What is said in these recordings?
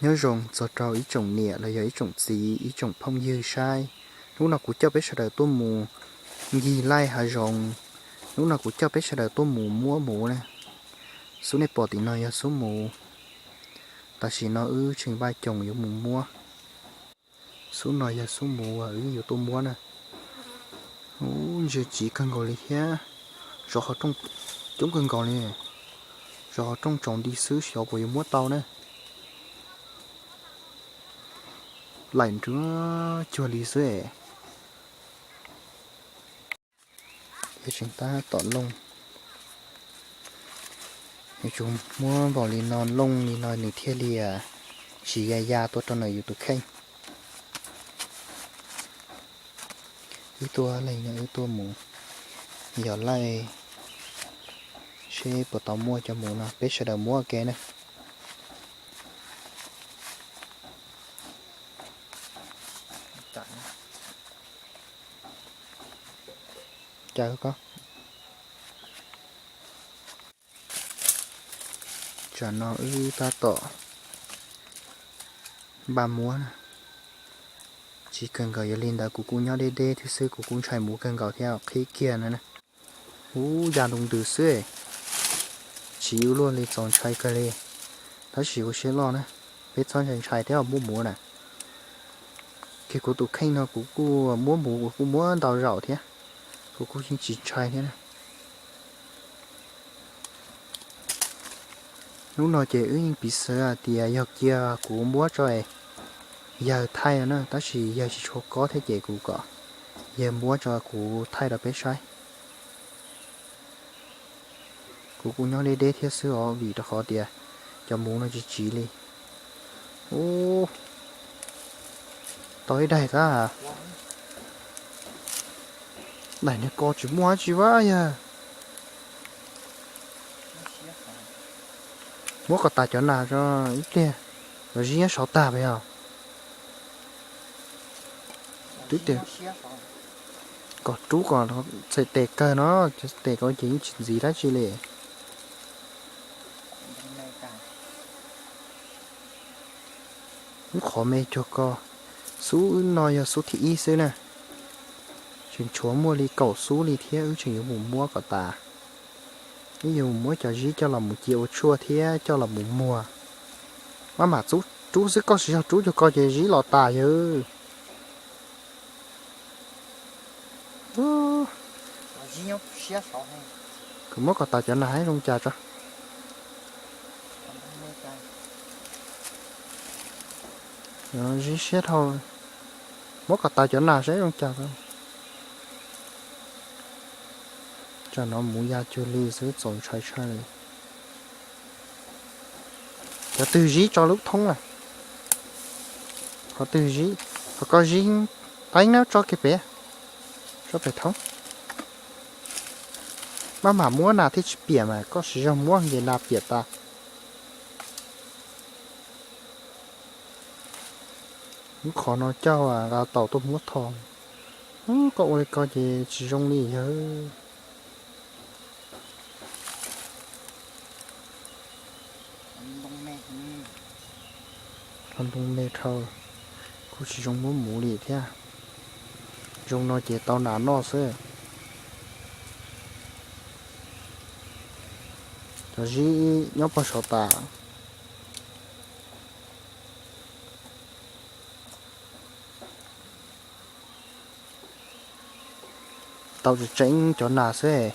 Nyob zoo txog rau ib tsoom niam los yog ib tsoom txiv ib tsoom phooj ywg saib. Hnub no kuv coj peb sawv daws tuaj mus ncig laij hav zoov. Hnub no kuv coj peb sawv daws tuaj mus muab muv na. Xub nej pom tim no yog xub muv. Tam sim no wb tseem vaj coos yuav mus muab. Xub no yog xub muv uas wb yuav tuaj muab na. Ub, ntsia tsiv kawg nkaus li thiab. Zov qhov rooj coob kawg nkaus li. Zov qhov rooj tsaus nti xwb xyov puas yuav muab tau na. Laim nruab cuag li xwb. Tseem tab tom looj. Yuav tsum muab npaum li no looj li no nws thiaj li tsis ya ya tuaj rau ntawm yus tus kheej. Wb tuaj leej no wb tuaj mus yos laij seb puas tau muaj cov muv no peb sawv daws muab ua ke na. Cas ko, tsam no wb tab tom npaj muab na. Tsis kawg nkaus, yog li ntawd kuv kuj nyob deb deb thiab xwb, kuv kuj ntshai muv kawg nkaus thiab qhib kiag no na. Ub, ya ntu ntws xwb. Tsis ua luaj li, txaus ntshai kawg li. Tab sis ua siab loj na, peb txhob ntshai ntshai thiab muab muv na. Kiag kuv tus kheej no kuv kuj muab muv kuv kuj muab ntau zaus thiab, kuv kuj yeej tsis ntshai thiab na. Hnub no ces wb yeej piv xwv hais tias yog kiag kuv muab tso yawg thaij no na, tab sis yawg tsis tshua kob thiab ces kuv kom yawg muab tso kuv thaij rau peb saib. Kuv kuj nyob deb deb thiab xwb os, vim rau qhov tias cov muv no tsis tsiv li. Ub, tau ib daim tab. Daim niag ko tsis muaj dab tsi vaj yawg. Muab kom tas cov nas tso ib pliag, cov zib nyob saud tag pes yog. Twb tias kom rub kom txhais tes kawg no, cov tes ko ces yeej tsis ntxiv dab tsi li. Wb qhov me cuag ko, xub wb no yog xub thib ib xwb na. Tseem tshuav muaj li kaum xub li thiab, wb tseem yuav mus muab kom tas. Wb yuav mus muab cov zib coj los mus cia ua tshuaj thiab coj los mus muag. Maj mam rub xwb, koj siv zog rub cuag ko ces zib los tas yawg. Kuv muab kom tas cov nas saib zoo cas tso. Zib siab dhau. Muab kom tas cov nas saib zoo cas tso. Tsam no muv ya cuag li xwb, txaus ntshai tshaj li. Cov twg zib tso lub thoob na. Qhov twg zib, qhov ko zib, teeb na, tso kiag pem, tso pem thoob. Maj mam muab nas thiaj tsis piam mas, koj siv zog muab ces nas piam tas. Lub qhov no coj nqa taus tuaj muab tho. Koj ua li ko ces tsis zoo li yawg. Hlo ntoo me dhau, kuj tsis zoo muab muv li thiab. Zoo no ces tau nas noj xwb. Cov zib nyob puag saud tas. Tau tseem tseeb cov nas xwb.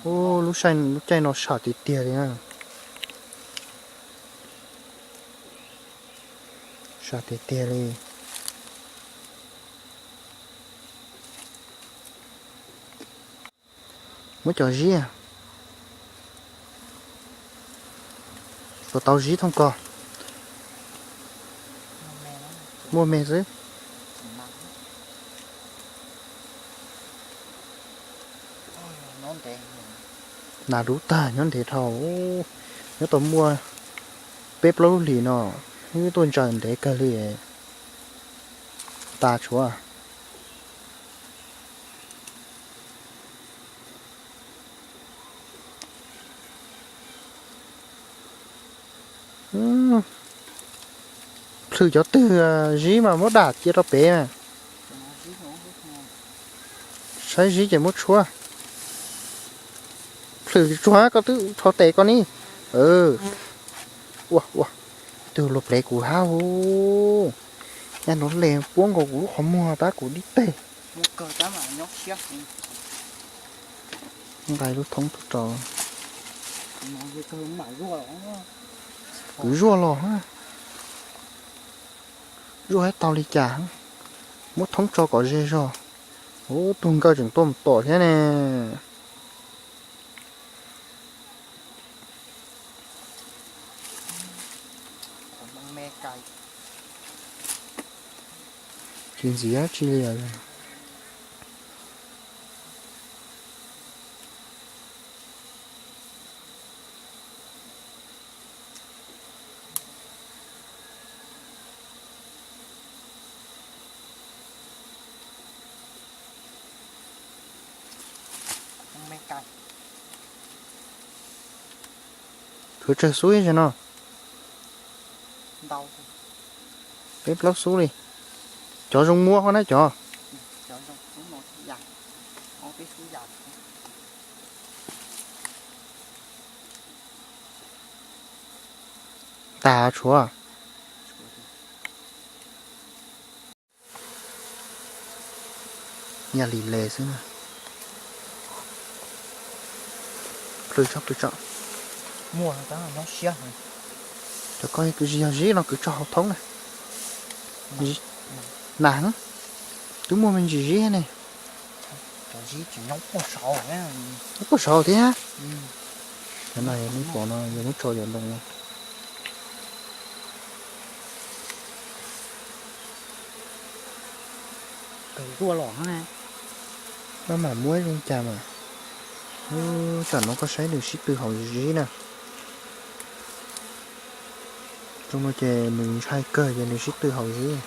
Ub, lub caij, lub caij no sam tiag tiag li na. Sam tiag tiag li. Muab cov zib, puas tau zib thooj ko? Muaj me xwb. Nas dub tag, nyob ntev dhau. Nyob tau muaj peb plaub lub hlis no, wb tuaj ntsaws ntev kawg li. Tas tshuav. Plhws cov twg zib mas muab dam cia rau pem. Saib zib ces muab tshuab. Plhws tsuag koj twb rho tes koj ni. Ua ua, twg luag plev kuv hab hu. Nyaj nuav le puab nkaus kuv lub qhov muag tab kuv dib teg. Nqa lub thoob tuaj tso. Kwv zuaj los. Zuaj hab tau li cas. Muab thoob tso kom ze zog. Ub, tug nkawj tseem tuaj mus tom thiab ne. Tsis ntxiv dab tsi li. Khaws tsawg xub ib zaug no? Peb plaub xub li. Cov zoo muab qhov na cov. Tas tshuav. Nyaj li le xwb na. Plhws tso, plhws tso. Cov koj yog zib no kwv tso hauv thoob na. Nas, twb muaj me ntsis zib ne. Puag saud thiab. Cov no yog muab tso cov ntoo. Maj mam muab zoo cas mas. Tam no koj saib nws sib tw hauv zib na. Zoo no ces nws ntshai kawg ces nws sib tw hauv zib.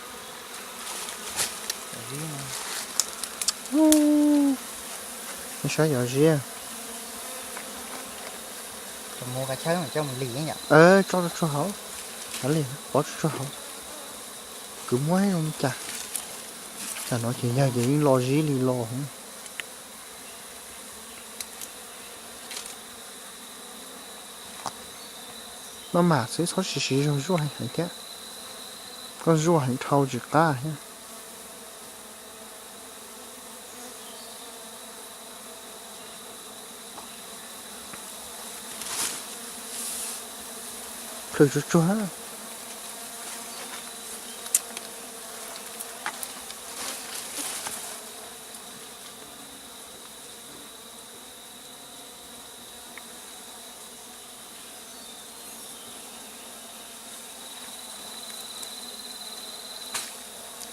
Nej saib cov zib. Tso tso hauv, pov tso tso hauv. Kwv muab zoo li cas. Tam no ces yawg ces yeej lo zib li los. Maj mam xwb, txhob siv siv zog zuaj heev heev thiab. Koj zuaj heev dhau tsis qab thiab. Plhws tsuag tsuag.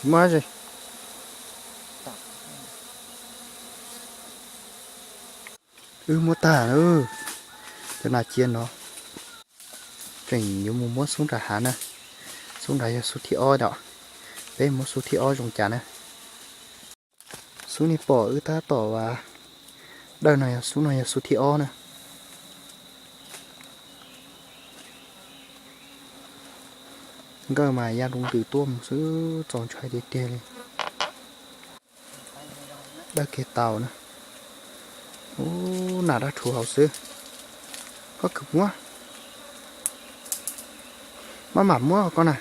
Muab ze. Wb muab tag lawm. Cov nas cia no. Tseem yuav mus muab xub nram hav na. Xub nrad yog xub thib ob yom. Peb muab xub thib ob zoo cas na. Xub nej pom wb tab tom as, dawj no yog xub, no yog xub thib ob na. Nkawj mas ya nroo ntws tuaj mus xwb, txaus ntshai tiag tiag li. Dawj kiag tau na. Ub, nas dab rhuv hauv xwb. Koj kwv muab. Maj mam muab koj na.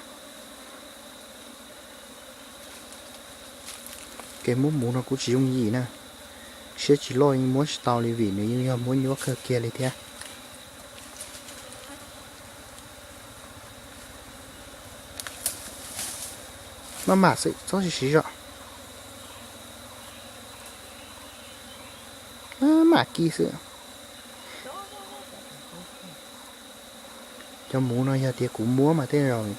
Kev muab muv no kuj tsis yooj yim na. Siab tsis loj yeej muab tsis tau li vim nws yeej yog muab nyuaj kawg kiag li thiab. Maj mam xwb, txhob siv siv zog. Maj mam kis xwb. Cov muv no yog tias kuv muab mas tej zaum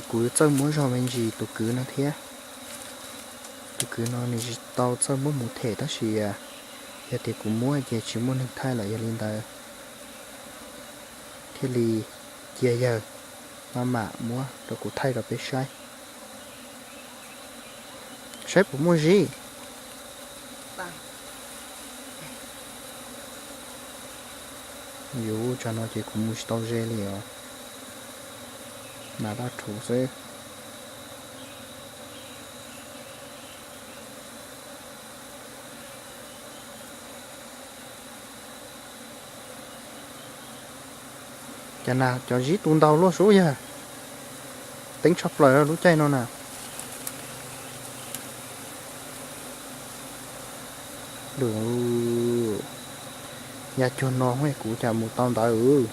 kuv txawj muab zog me ntsis tus kwv no thiab. Tus kwv no nws tsis tau txawj muab muv them tab sis yog tias kuv muab ces tsis muaj neeg thaij lawm, yog li ntawd thiaj li cia yawg maj mam muab rau kuv thaij rau peb saib. Saib puas muaj zib. Yuav ua tsam no ces kuv mus tsis tau ze li os. Nas dab rhuv xwb. Cas na cov zib tu ntau luaj sub yawg, teeb tshaj plaws lub caij no na. Lwm, ya cuag no kuv cas mus tau ntawd.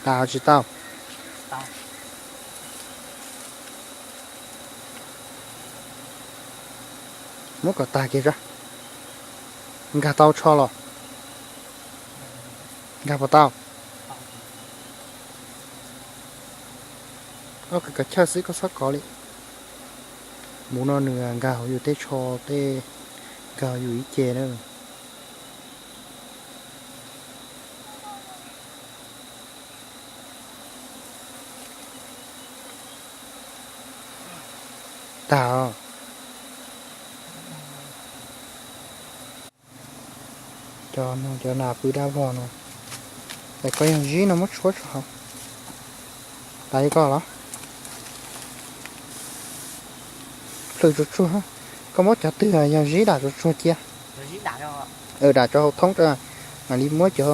Tas tsis tau? Muab kom tag kiag tso. Nkag tau tsho los? Nkag puas tau? Ob qhov kov chawj xwb koj txhob kov li. Mus no nws nkag hauv yus tej tsho tej, nkag hauv yus ib ce na. Tag. Cov no cov nas pw dab vog no. Es koj yog zib no muab tshuab tso hauv. Tas li koj los? Plhws tsuag tsuag. Koj muab cov twg yog zib dam tsuag tsuag cia. Dam rau hauv thoob, mam li muab cov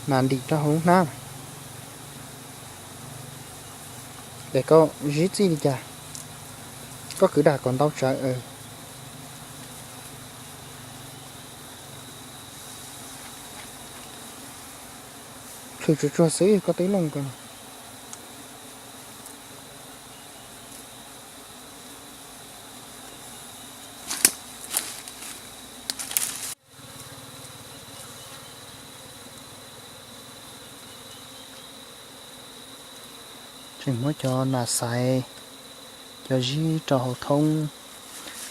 nas ntim rau hauv lub hnab. Es koj zib txij li cas? Koj kwv dam kom ntau tsawv. Plhws tsuag tsuag xwb koj twb looj ko. Tseem muab cov nas xaiv, cov zib rau hauv thoob,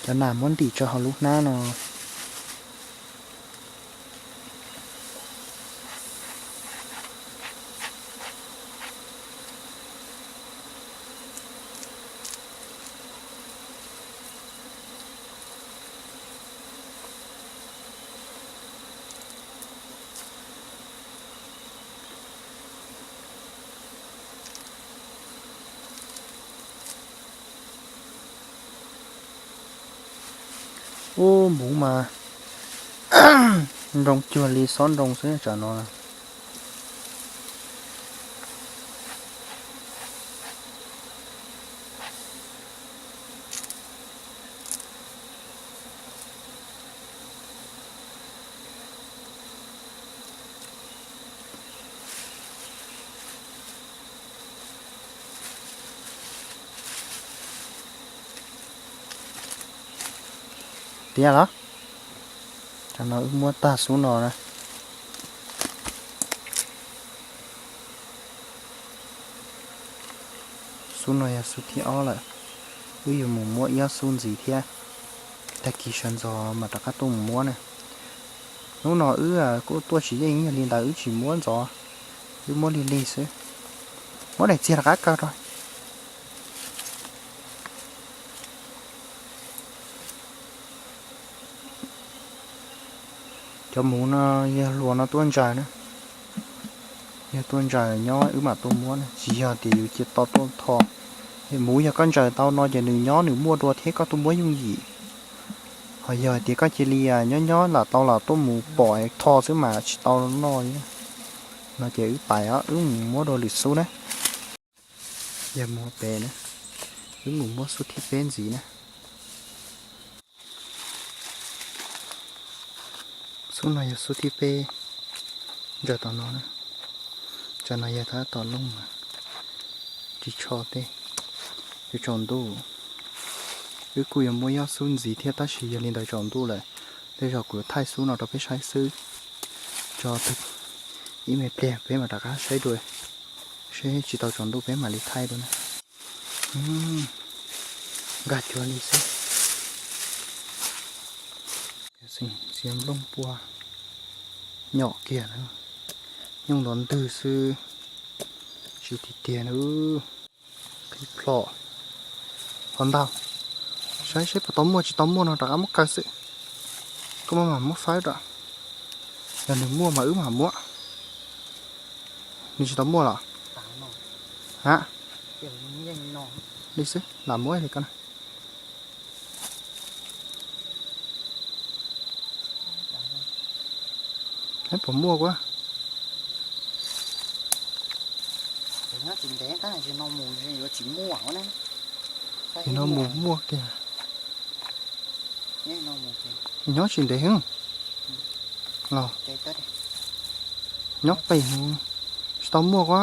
cov nas muab ntim rau hauv lub hnab no. Ub, muv mas nroo cuag li xob nroo xwb tsam no. Tiag los? Tam no wb muab tag xub no na. Xub no yog xub thib ob lawm. Wb yuav mus muab ib ob xub ntxiv thiab. Tag kis sawv ntxov mam rov qab tuaj mus muab na. Hnub no wb kuj tuaj tsis yeej, yog li ntawd wb tsis muab ntxov, wb muab lig lig xwb. Muab daim txiag rov qab kaw rau. Cov muv no yog hluas no tuaj ntsaws na. Yog tuaj ntsaws nyob wb mam tuaj muab na, tsis yog tias yus cia tau tuaj tho. Muv yog koj ntsaws tau no ces nws nyob nws muaj dua thiab koj tuaj muab yooj yim. Ho yog tias koj cia li nyob nyob lam tau los tuaj mus pom tho xwb mas tsis tau noj li. No ces wb pais os, wb mus muab dua lwm xub na. Yog mus pem na, wb mus muab xub thib peb ntxiv na. Xub no yog xub thib peb, ntsaws tom no na. Tsam no yog tab tom looj, ris tsho tej, yuav tsaus ntuj. Wb kuj yuav muab ib ob xub ntxiv thiab tab sis yog li ntawd tsaus ntuj lawm, tej zaum kuv yuav thaij xub no rau peb saib xwb. Tso ib me pliag peb mam rov qab saib dua, seb tsis tau tsaus ntuj peb mam li thaij dua na. Nkag cuag li xwb. Txiav nplooj pua nyom kiag na, nyooj nto ntwg xwb, tsis tiag tiag na. Qhib plho, Qhov ntau, saib seb puas tau muaj tsis tau muaj no rov qab muab kaw xwb. Koj maj mam muab faib rau, yog nws muaj mas wb mam muab. Nws tsis tau muaj los? Ha, li xwb lam muab li ko na. Puas muaj kuv? Nim no mus muaj tiag. Nyob tsis ntev los, nyob qis, tsis tau muaj kuv,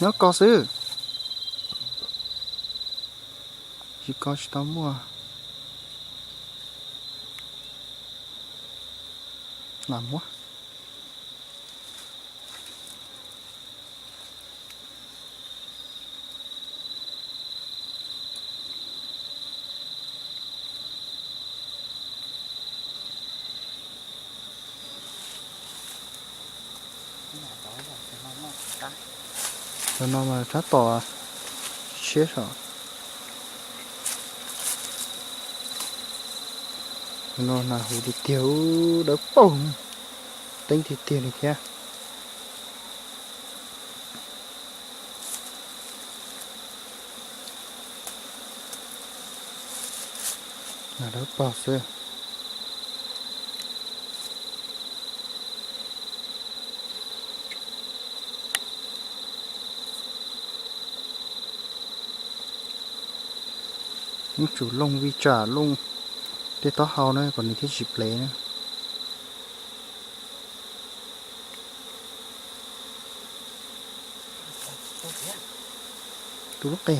nyob ko xwb. Tsis ko tsis tau muaj. Lam muab. Cov no mas rab tom tshiab saum. Cov no nas huv tiag tiag, dawb paug, teeb tiag tiag li thiab. Nas dawb paug xwb. Yuav tsum looj vij tsam looj tej taub hau na kom nws thiaj tsis plev na. Tu lub qe,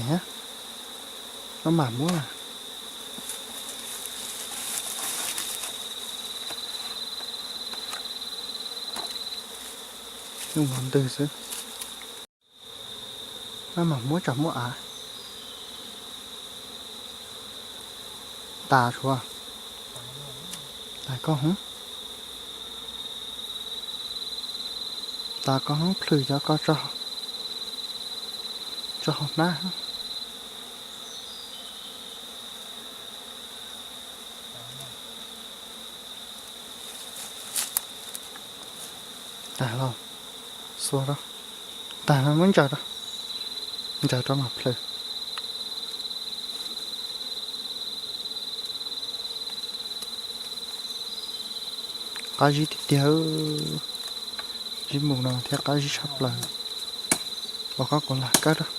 no mam muab. Nyuj los ntws xwb. Maj mam muab tsam muab av. Tas tsuav. Tas koj hoob. Tas koj hoob plhws cov ko tso hauv hnab. Tas los, xuas rau. Tas los muab ntsaws rau, ntsaws rau mam plhws. Qab zib tiag tiag, zib mus no thiab qab zib tshaj plaws. Ua koj kuv lam kawb rau.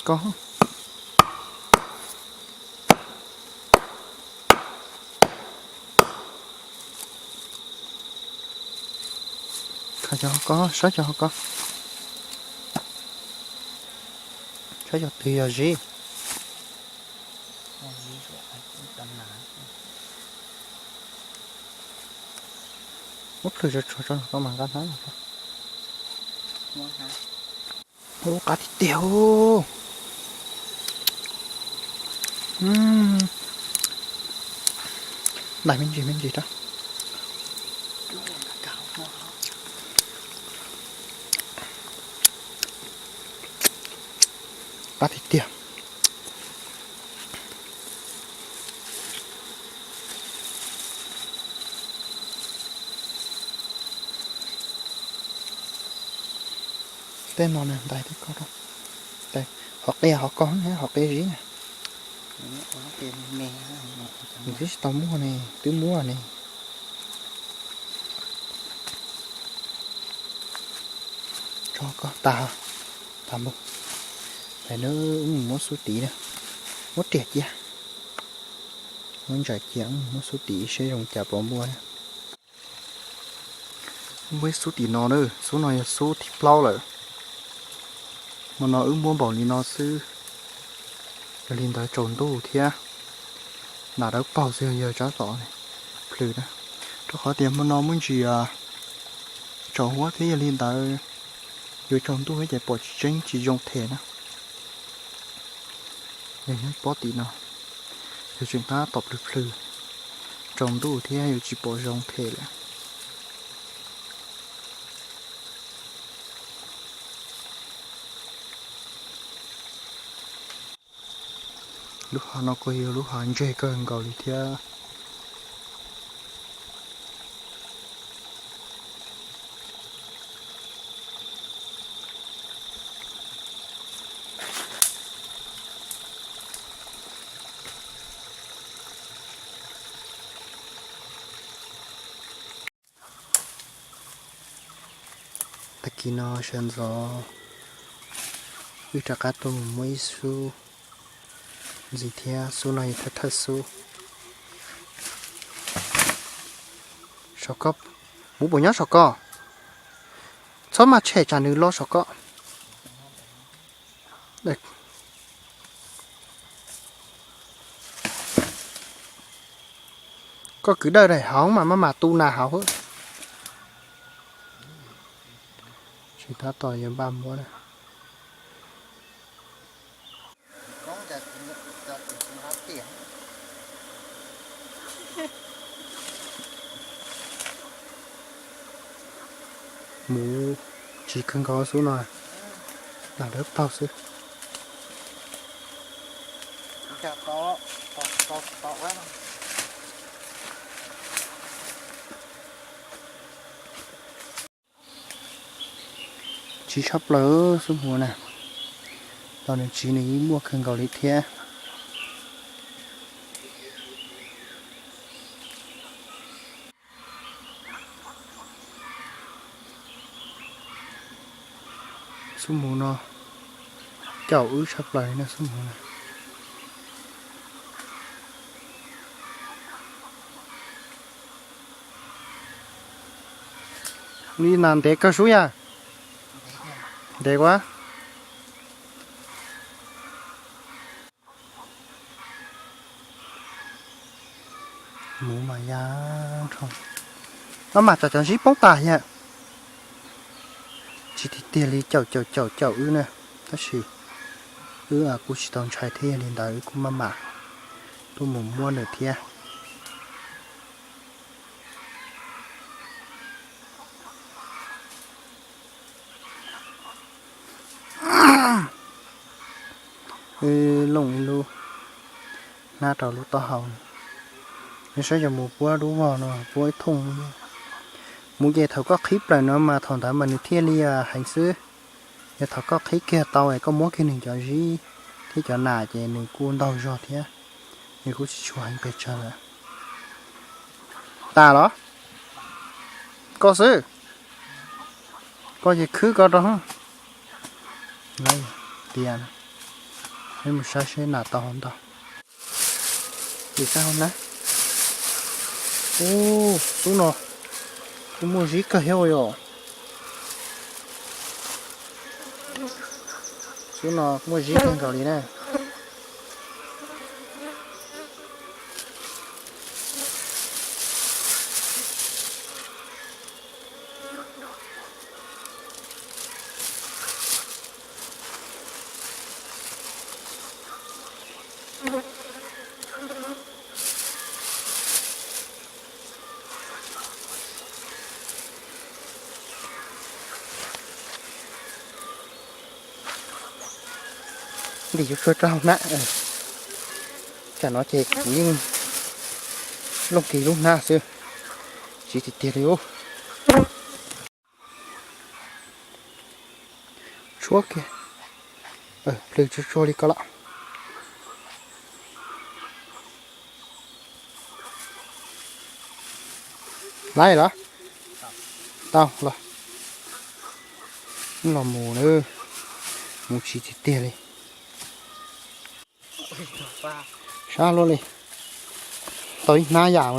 Koj khaws cov hauv ko, saib cov hauv ko, saib cov twg yog zib. Muab plhws tso tso tso ko mas nqa hnab los tso. Ub, qab tiag tiag. Ntais me ntsis me ntsis rau. Qab tiag tiag. Tej no ntais tej ko rau. Hov qia hov ko, hov qia zib na. Nws twb tsis tau muaj ne, twb muaj ne. Tso ko tas, tas mus. Pem no wb mus muab xub tid na, muab riam cia, muab ntsaws cia, wb mus muab xub tid seb zoo cas puas muaj na. Muab ib xub tim no na, xub no yog xub thib plaub lawm. Hmo no wb muab npaum li no xwb, yog li ntawd tsaus ntuj thiab. Nas dawb paug xwb, yog tsab tom plhws na, rau qhov tias hmo no muaj ntsis tsaus huab thiab, yog li ntawd yuav tsaus ntuj ces pom tsis tseeb tsis zoo them na. Yog nyob pob tim no, yog tseem tab tom plhws plhws, tsaus ntuj thiab yuav tsis pom zoo them lawm. Lub hav no kuj yog lub hav ntseg kawg nkaus li thiab. Tag kis no sawv ntxov wb rov qab tuaj mus muab ib xub ntxiv thiab, xub no yog thawj thawj xub. Saum ko, mus puas nyob saum ko? Txhob maj tshem tsam nws los saum ko. Koj kwv dawj daim hauv mas maj mam tu nas hauv. Tsis tab tom yuav npaj muab na. Mus tsis kawg nkaus xub no, lam dawb paug xwb. Tsiv tshaj plaws xub hmuv na, los nws tsiv nws yeej muaj kawg nkaus li thiab. Xub hmuv no caum wb tshaj plaws li na xub hmuv na. Li nas ntev kawg sub yag. Ntev ua. Mus mas ya, maj mam tsam cov ntsib poob tas yag. Tsis tiag tiag li, caum caum caum caum wb na, tab sis wb kuj tsis tau ntshai thiab, yog li ntawd wb kuj maj mam tuaj mus muab nws thiab. Looj ib lub hnab rau lub taub hau. Nws saib yog mus puab lub vog no puab ib thooj. Mus ces thaum koj qhib plaws no mas thaum ntawd mas nws thiaj li heev xwb. Yog thaum koj qhib kiag tau es koj muab kiag nws cov zib thiab cov nas ces nws kuj ntaug zog thiab, nws kuj tsis tshua heev pes tsawg lawm. Tas los? Koj xwb. Koj ces khwb koj rau. Tias, peb mus saib seb nas tau hauv ntau. Tim sab hauv na. Ub, xub no kuj muaj zib kawg thiab ua yom. Xub no muaj zib kawg nkaus li na. Ntim tsuag tsuag rau hauv hnab. Tsam no ces kuv yeej looj kis lub hnab xwb, tsiv tiag tiag li ub. Tshuab kiag, plhws tsuag tsuag li ko lawm. Laib los? Tau los. Los mus na, mus tsiv tiag tiag li. Sab luaj li. Tau ib hnab yam,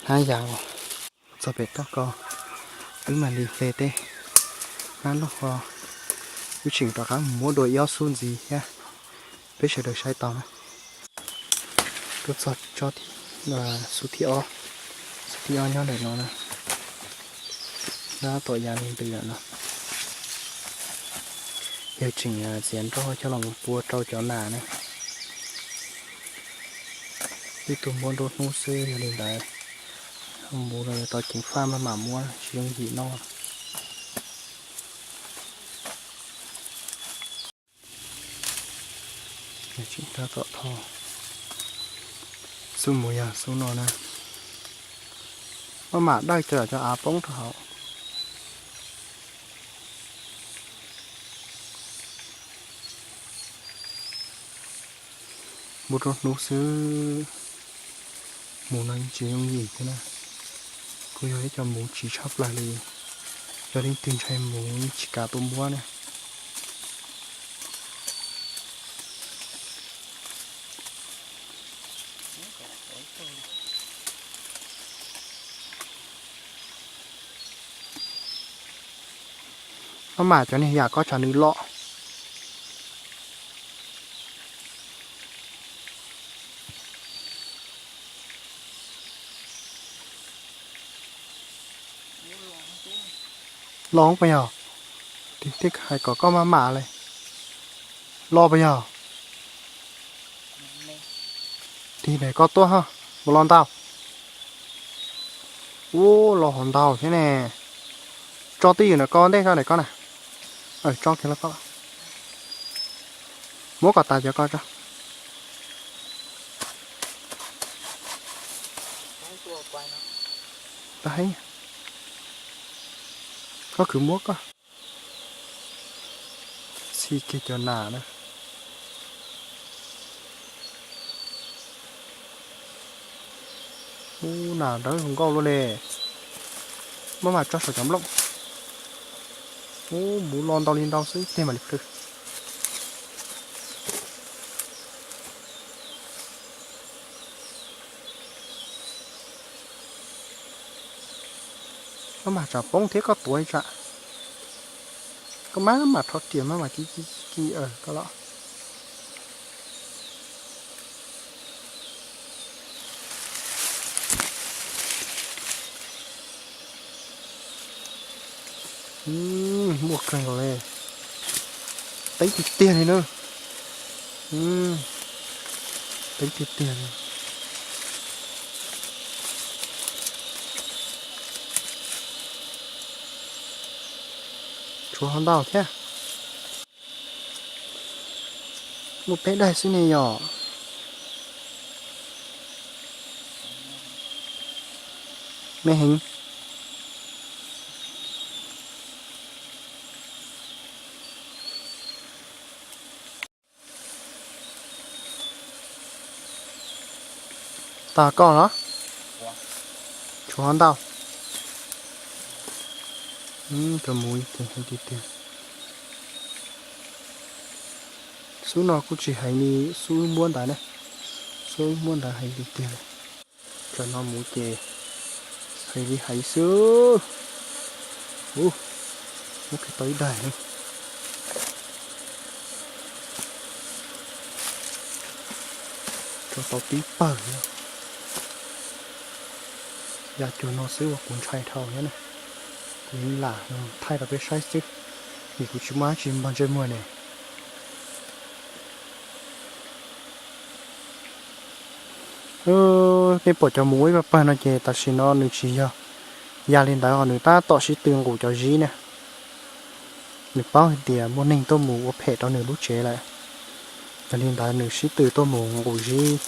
hnab yam. Txog pem toj ko, wb mam li hle tej hnab loj ho, wb tseem rov qab mus muab dua ib ob xub ntxiv thiab, peb sawv daws saib tau na. Tuaj txog tsob xub thib ob, xub thib ob nyob ntawm no na. Tab tom ya li ntws lawm no. Yawg tseem txiav nroj coj los mus pua rau cov nas na. Ib tug muab nruab hnub xwb, yog li ntawd mus los tau ceev faj maj mam muab, tsis yooj yim noj. Tsis nrog tom tho. Xub mus yog xub no na. Maj mam dawj cov cov av poob rau hauv. Npua rau hnub xwb, mus no tsis yooj yim thiab na. Kuj yog ib co muv tsiv tshaj plaws li, yog leej twg ntshai muv tsis kav tuaj muab na. Maj mam cov niag yam ko tsam nws loj. Loj puas yog? Twb hais kom koj maj mam li. Loj puas yog? Tig daim ko tuaj ho, mus los ntau. Ub, los hov ntau thiab ne. Tso twj ywm ntawm ko ntej, tso ntawm ko na. Tso kiag los ko. Muab kom tas cov ko tso. Koj khwv muab koj. Txhij kiag cov nas na. Ub, nas dawb zoo nkauj luaj li. Maj mam tso saum cov nplooj. Ub, muv lo ntau li ntau xwb, ib pliag mam li plhws. Koj mam tsam poob thiab koj tuav li tsam. Koj maj mam rho riam maj mam ki ki ki ki koj los. Muaj kawg nkaus li. Teeb tiag tiag li na. Teeb tiag tiag li. Tshuav hov ntau thiab. Muaj peb daim xwb ne yom. Me heev. Tas koj los? Tshuav ntau. Cov muv heev tiag tiag. Xub no kuj tsis heev li xub wb muab ntawd na. Xub wb muab ntawd heev tiag tiag. Cov no muv ces heev li heev xwb. Ub, muab kiag tau ib daim na. Tso tau tib pawg na. Yam cuag no xwb uas kuv ntshai dhau thiab na. Kuv yeej lam thaij rau peb saib xwb, vim kuv tsis muaj dab tsi npog ntsej muag ne. Nej pom cov muv ib pawg pawg no ces tam sim no nws tsis yog ya li ntawd ho, nws tab tom sib tw nqus cov zib na. Nws paub hais tias muaj neeg tuaj mus ua phem rau nws lub tsev lawm, yog li ntawd nws sib tw tuaj mus nqus zib.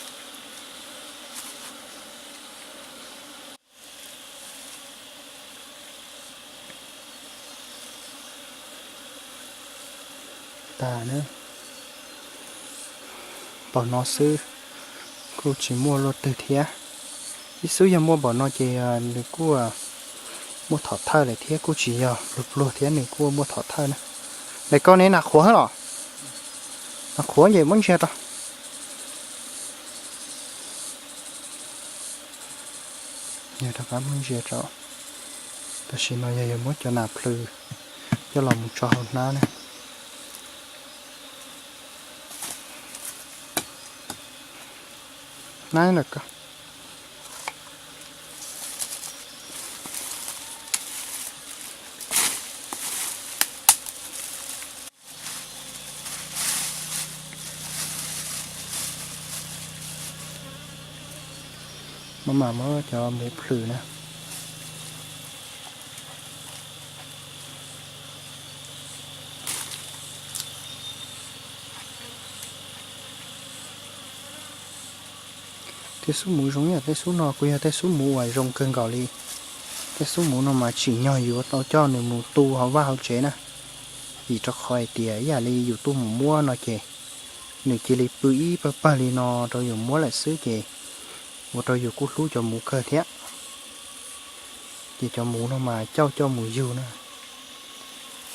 Tas na, npaum no xwb, kuj tsis muaj luaj twg thiab. Ib xub yog muaj npaum no ces nws kuj muaj thom thawj lawm thiab, kuj tsis yog pluag pluag thiab, nws kuj muaj thom thawj na. Daim ko ne nas qhuav los? Nas qhuav ces muab ntsia rau. Yog rov qab muab ntsia rau. Tam sim no yog yuav muab cov nas plhws coj los mus tso hauv hnab na. Hnab lawm ko. Maj mam muab cov muv plhws na. Tej xub muv zoo yam tej xub no kuj yog tej xub muv uas zoo kawg nkaus li. Tej xub muv no mas tsim nyog yuav tau coj nws mus tu hauv vaj hauv tsev na, vim rau qhov hais tias ib yam li yus tuaj mus muab no ces nws cia li pw ib pawg pawg li no rau yus muab lawm xwb ces ua rau yus kuj hlub cov muv kawg thiab. Ces cov muv no mas cauj coj mus yug na.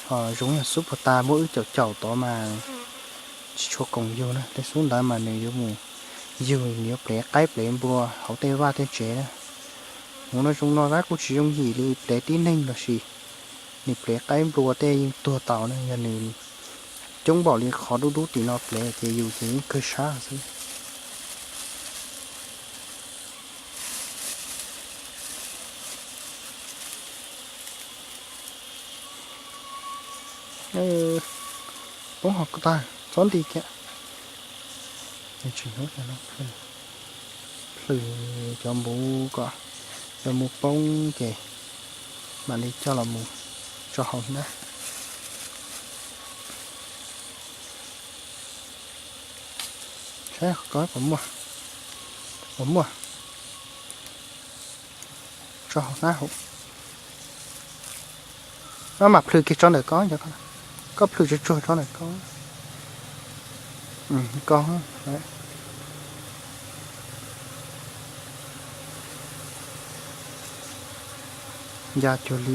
Ho zoo yog xub puag ta muab wb caum caum tod mas tsis tshua koom yug na, tej xub ntawd mas nws yuav mus yug, nws yuav plev qaib plev nplua hauv tej vaj tej tsev na. Muv no zoo no tab kuj tsis yooj yim li plev tib neeg los sis nws plev qaib nplua tej yeej tuag tau na, yog nws coob npaum li qhov dub dub tim no plev ces yus ces yeej kawg sab xwb. Poob hauv ko taw, txhob nti kiag. Tsis hnub no plhws cov muv kom cov muv poob ces mam li coj los mus tso hauv hnab. Saib ko puas muaj, puas muaj. Tso hauv hnab hauv. Maj mam plhws kiag tso ntawm ko, koj plhws tsuag tsuag tso ntawm ko. Ko ya cuag li,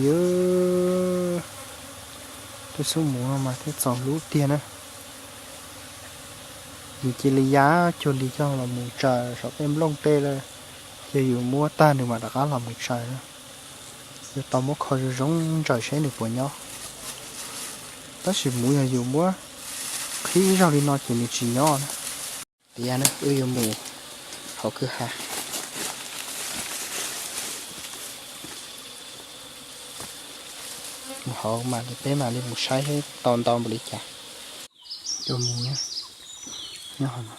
tej xub muv no mas thiaj txaus hlub tiag na. Nws cia li ya cuag li coj los mus tsaws saum tej nplooj tej lawm, ces yus muab tag nws mam rov qab los mus tsaws na. Yuav tau muab kho zoo zoo ntsaws seb nws puas nyob. Tab sis muv yog yus muab qhib ib zaug li no ces nws tsis nyob na. Tias na wb yuav mus hauv kwj ha, mus hauv mas peb mam li mus saib seb tau ntau npaum li cas. Cov muv nyob hauv no,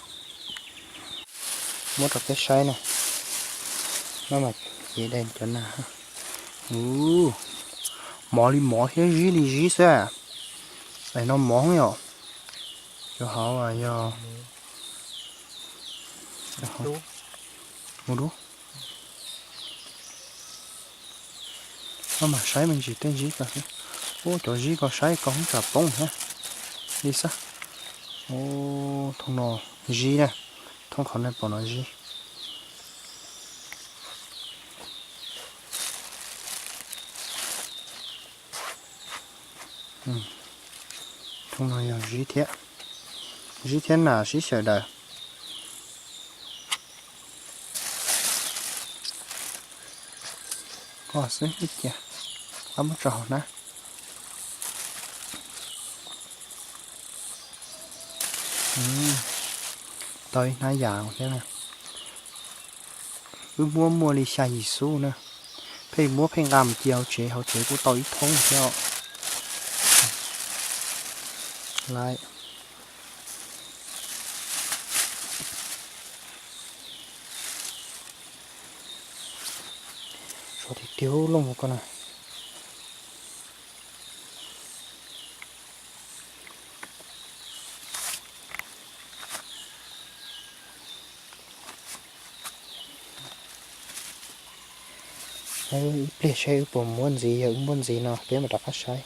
muab rau peb saib na. Maj mam cev dai cov nas. Ub, mov li mov thiab zib li zib xwb. Daim no mov yom. Cov hauv yog mus dub. Maj mam saib me ntsis tej zib ko xwb. Ub, cov zib ko saib ko hoob tsam poob thiab li xwb. Ub, thooj no zib na, thooj qhov no pom no zib. Thooj no yog zib thiab, zib thiab nas sib xyaw daws. Koj xwb cia, koj muab tso hauv hnab. Tau ib hnab yas thiab na. Wb muab muaj li xya yim xub na. Pheej muab pheej nqa mus cia hauv tsev, hauv tsev kuj tau ib thoob thiab os. Laiv. Sov tiag tiag looj ko na. Ib pliag saib wb puas muab ntxiv, yog wb muab ntxiv no peb mam rov qab saib.